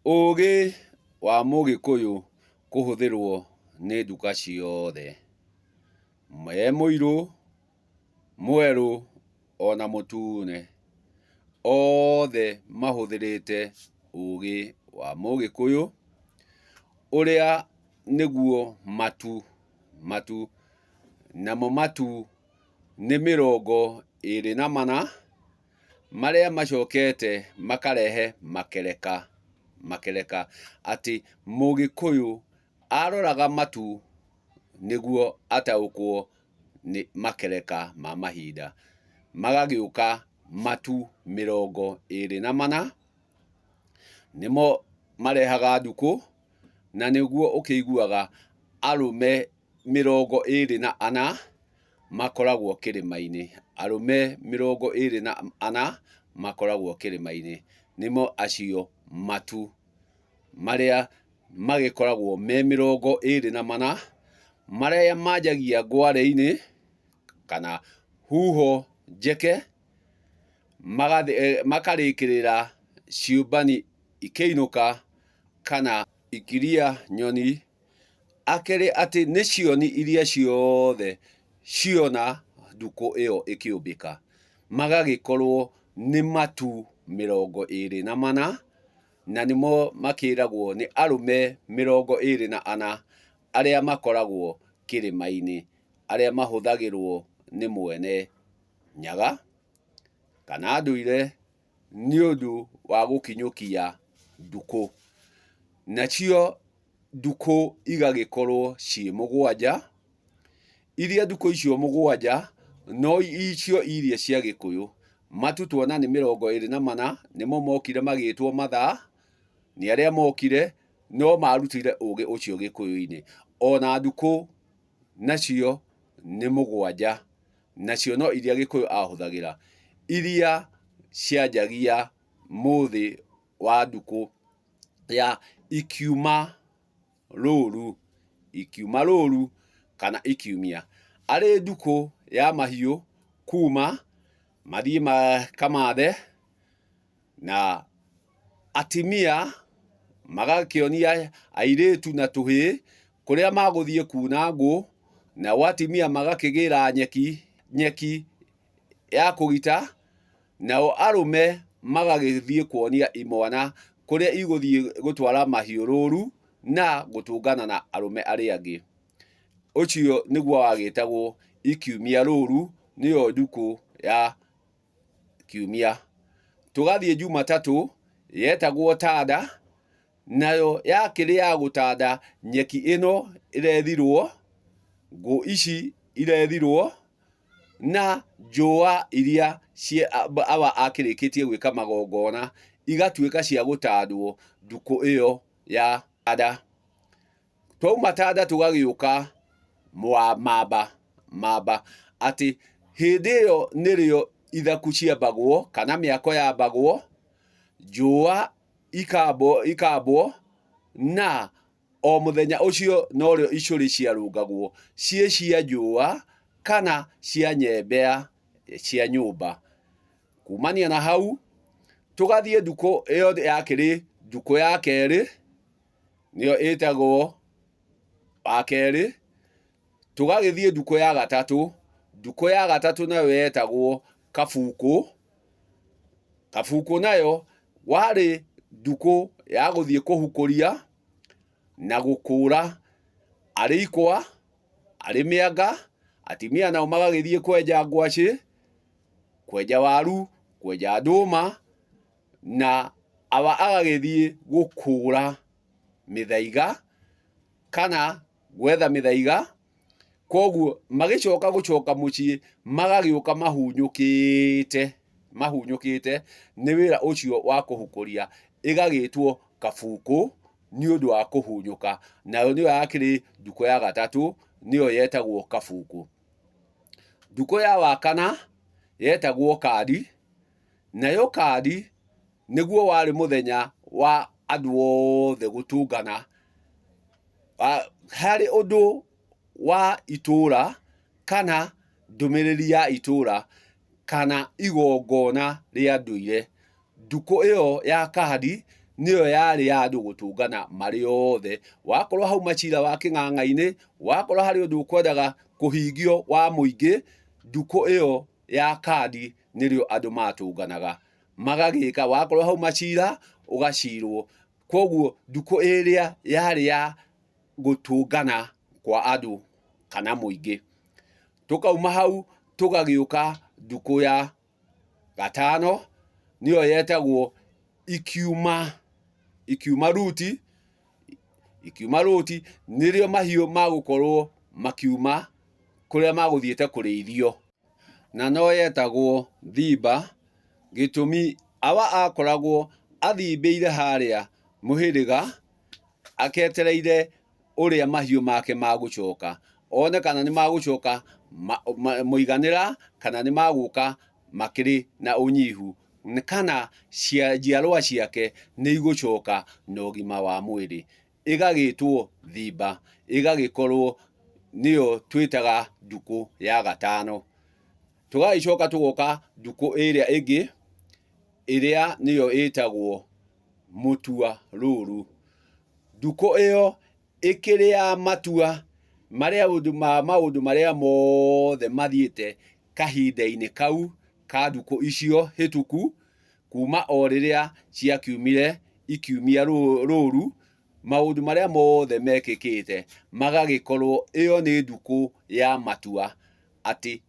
Ũgĩ wa mũgĩkũyũ kũhũthĩrwo nĩ nduka ciothe, e mũirũ, mwerũ ona mũtune, othe mahũthĩrĩte ũgĩ wa mũgĩkũyũ, ũrĩa nĩguo matu, matu, namo matu nĩ mĩrongo ĩrĩ na mana. Marĩa macokete makarehe makereka, makereka atĩ mũgĩkũyũ aroraga matu nĩguo ataũkwo nĩ makereka ma mahinda. Magagĩũka matu 24, nĩmo marehaga ndukũ, na nĩguo ũkĩiguaga arũme 24 makoragwo kĩrĩma-inĩ, arũme 24 makoragwo kĩrĩma-inĩ, nĩmo acio matu marĩa magĩkoragwo me 24, marĩa manjagia ngware-inĩ kana huho njeke, makarĩkĩrĩra ciũmbani ikĩinũka kana ikiria nyoni. Akĩrĩ atĩ nĩ cioni iria ciothe ciona ndukũ ĩyo ĩkĩũmbĩka, magagĩkorwo nĩ matu 24, na nĩmo makĩragwo nĩ arũme 24 arĩa makoragwo kĩrĩma-inĩ, arĩa mahũthagĩrwo nĩ mwene Nyaga kana ndũire nĩ ũndũ wa gũkinyũkia ndukũ. Nacio ndukũ igagĩkorwo ciĩ mũgwanja, iria ndukũ icio mũgwanja no icio iria cia Gĩkũyũ. Matu tuona nĩ 24, nĩmo mokire magĩtwo mathaa, nĩ arĩa mokire no marutire ũgĩ ũcio Gĩkũyũ-inĩ. Ona ndukũ nacio nĩ mũgwanja, nacio no iria Gĩkũyũ ahũthagĩra, iria cianjagia mũthĩ wa ndukũ ya ikiuma rũru, ikiuma rũru kana ikiumia. Arĩ ndukũ ya mahiũ kuma mathiĩ makamathe na atimia magakĩonia airĩtu na tũhĩĩ kũrĩa magũthiĩ kuna ngũ, nao atimia magakĩgĩra nyeki, nyeki ya kũgita. Nao arũme magagĩthiĩ kuonia imwana kũrĩa igũthiĩ gũtwara mahiũ rũru na gũtũngana na arũme arĩa angĩ. Ũcio nĩguo wagĩtagwo ikiumia rũru, nĩyo ndukũ ya kiumia. Tũgathiĩ Jumatatũ, yetagwo tanda, nayo yakĩrĩ ya gũtanda nyeki ĩno ĩrethirwo, ngũ ici irethirwo, na njũa iria awa akĩrĩkĩtie gwĩka magongona igatuĩka cia gũtandwo ndukũ ĩyo ya tanda. Twauma tanda tũgagĩũka mamba, mamba, atĩ hĩndĩ ĩyo nĩrĩo ithaku ciambagwo kana mĩako yambagwo, njũa ikambwo na O mũthenya ũcio norĩo icũrĩ ciarũngagwo, ciĩ cia njũa kana cia nyembea cia nyũmba. Kumania na hau, tũgathiĩ ndukũ ĩyo yakĩrĩ ndukũ ya kerĩ, nĩyo ĩtagwo wa kerĩ, tũgagĩthiĩ ndukũ ya gatatũ, ndukũ ya gatatũ nayo yetagwo kabukũ, kabukũ nayo warĩ ndukũ ya gũthiĩ kũhukũria na gũkũra arĩ ikwa, arĩ mĩanga, atumia nao magagĩthiĩ kwenja ngwacĩ, kwenja waru, kwenja ndũma, na awa agagĩthiĩ gũkũra mĩthaiga kana gwetha mĩthaiga. Koguo magĩcoka gũcoka mũciĩ magagĩũka mahunyũkĩte, mahunyũkĩte nĩ wĩra ũcio wa kũhukũria, ĩgagĩtwo kabukũ nĩ ũndũ wa kũhunyũka. Nayo nĩyo yakĩrĩ ndukũ ya gatatũ, nĩyo yetagwo kabukũ. Ndukũ ya wakana yetagwo kandi, nayo kandi nĩguo warĩ mũthenya wa andũ othe gũtũngana harĩ ũndũ wa itũra kana ndũmĩrĩri ya itũra kana igongona rĩa ndũire. Ndukũ ĩyo ya kandi nĩyo yarĩ ya andũ gũtũngana marĩ othe. Wakorwo hauma cira wa kĩng'ang'a-inĩ, wakorwo harĩ ũndũ ũkwendaga kũhingio wa mũingĩ, ndukũ ĩyo ya kandi nĩrĩo andũ matũnganaga magagĩka, wakorwo hauma cira ũgacirwo. Kwoguo ndukũ ĩrĩa yarĩ ya gũtũngana kwa andũ kana mũingĩ. Tũkauma hau tũgagĩũka ndukũ ya gatano nĩyo yetagwo ikiuma, ikiuma ruti, ikiuma ruti nĩrĩo mahiũ magũkorwo makiuma kũrĩa magũthiĩte kũrĩithio. Na no yetagwo thimba gĩtũmi awa akoragwo athimbĩire harĩa mũhĩrĩga aketereire ũrĩa mahiũ make magũcoka, one kana nĩ magũcoka mũiganĩra kana nĩ magũka makĩrĩ na ũnyihu, kana njiarwa ciake nĩ igũcoka na ũgima wa mwĩrĩ. Ĩgagĩtwo thimba, ĩgagĩkorwo nĩyo twĩtaga ndukũ ya gatano. Tũgagĩcoka tũgoka ndukũ ĩrĩa ĩngĩ, ĩrĩa nĩyo ĩtagwo mũtua rũru. Ndukũ ĩyo ĩkĩrĩ ya matua marĩa ma maũndũ marĩa mothe mathiĩte kahinda-inĩ kau ka ndukũ icio hĩtũku, kuma o rĩrĩa ciakiumire ikiumia rũru, maũndũ marĩa mothe mekĩkĩte magagĩkorwo ĩyo nĩ ndukũ ya matua, atĩ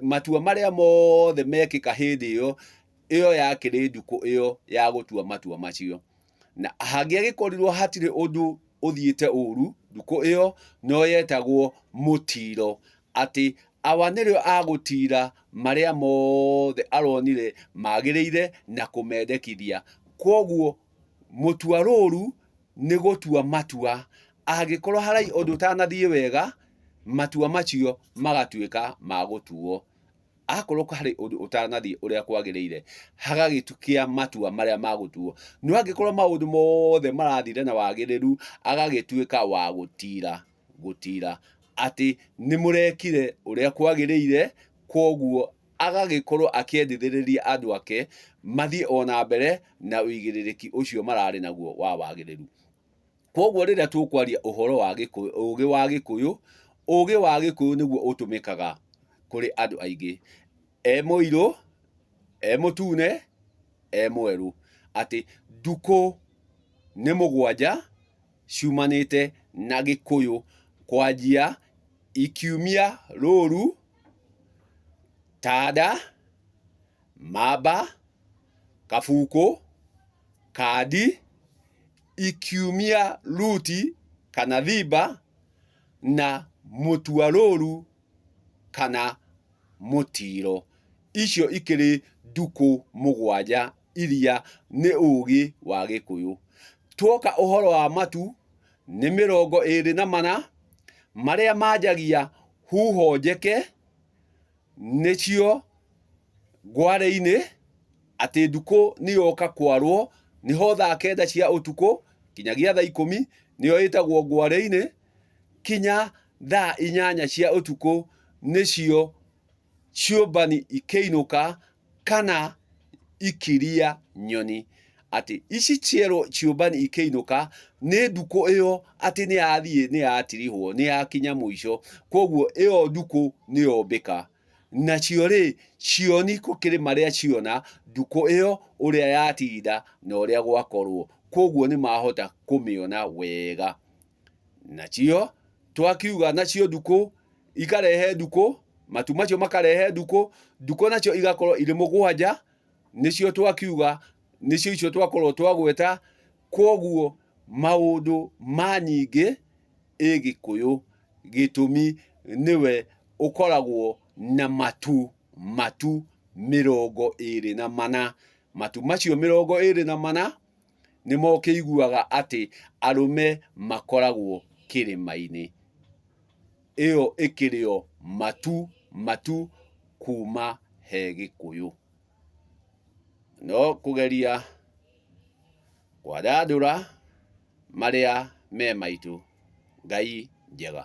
matua marĩa mothe mekĩka hĩndĩ ĩyo, ĩyo yakĩrĩ ndukũ ĩyo ya gũtua matua macio. Na hangĩagĩkorirwo hatirĩ ũndũ ũthiĩte ũru, ndukũ ĩyo no yetagwo mũtiro, atĩ awa nĩrĩo agũtira marĩa mothe aronire magĩrĩire na kũmendekithia. Kwoguo mũtua rũru nĩ gũtua matua, angĩkorwo harĩ ũndũ ũtanathiĩ wega, matua macio magatuĩka ma gũtuo. Akorwo harĩ ũndũ ũtanathiĩ ũrĩa kwagĩrĩire, hagagĩtukia matua marĩa magũtuo. No angĩkorwo maũndũ mothe marathire na wagĩrĩru, agagĩtuĩka wa gũtira, gũtira atĩ nĩ mũrekire ũrĩa kwagĩrĩire, kwoguo agagĩkorwo akĩendithĩrĩria andũ ake mathiĩ o na mbere na ũigĩrĩrĩki ũcio mararĩ naguo wa wagĩrĩru. Kwoguo rĩrĩa tũkwaria ũhoro wa Gĩkũyũ, ũgĩ wa Gĩkũyũ, ũgĩ wa Gĩkũyũ nĩguo ũtũmĩkaga kũrĩ andũ aingĩ, e mũirũ, e mũtune, e mwerũ, atĩ ndukũ nĩ mũgwanja ciumanĩte na Gĩkũyũ kwanjia ikiumia rũru, tanda, mamba, kabukũ, kandi, ikiumia ruti kana thimba na mũtuarũru kana mũtiro. Icio ikĩrĩ ndukũ mũgwanja iria nĩ ũgĩ wa Gĩkũyũ. Tuoka ũhoro wa matu nĩ 24 marĩa manjagia huho njeke nĩcio ngware-inĩ atĩ ndukũ nĩyoka kwarwo, nĩho thaa kenda cia ũtukũ nginyagia thaa ikũmi nĩyo ĩtagwo ngware-inĩ, kinya thaa 8 cia ũtukũ nĩcio ciũmbani ikĩinũka kana ikiria nyoni. Atĩ ici cierwo ciũmbani ikĩinũka nĩ ndukũ ĩyo atĩ nĩ yathiĩ nĩ yatirihwo nĩ yakinya mũico, kwoguo ĩyo ndukũ nĩyo mbĩka. Nacio rĩ, cioni gũkĩrĩ marĩa ciona ndukũ ĩyo ũrĩa yatinda na ũrĩa gwakorwo, kwoguo nĩ mahota kũmĩona wega. Nacio twakiuga nacio ndukũ ikarehe ndukũ, matu macio makarehe ndukũ, ndukũ nacio igakorwo irĩ mũgwanja, nĩcio twakiuga nĩcio icio twakorwo twagweta, kwoguo maũndũ ma nyingĩ ĩ Gĩkũyũ gĩtũmi nĩwe ũkoragwo na matu, matu 24. Matu macio 24 nĩmo ũkĩiguaga atĩ arũme makoragwo kĩrĩma-inĩ. Ĩyo ĩkĩrĩ o matu, matu kuma he Gĩkũyũ. No kũgeria kwandandũra marĩa me maitũ. Ngai njega.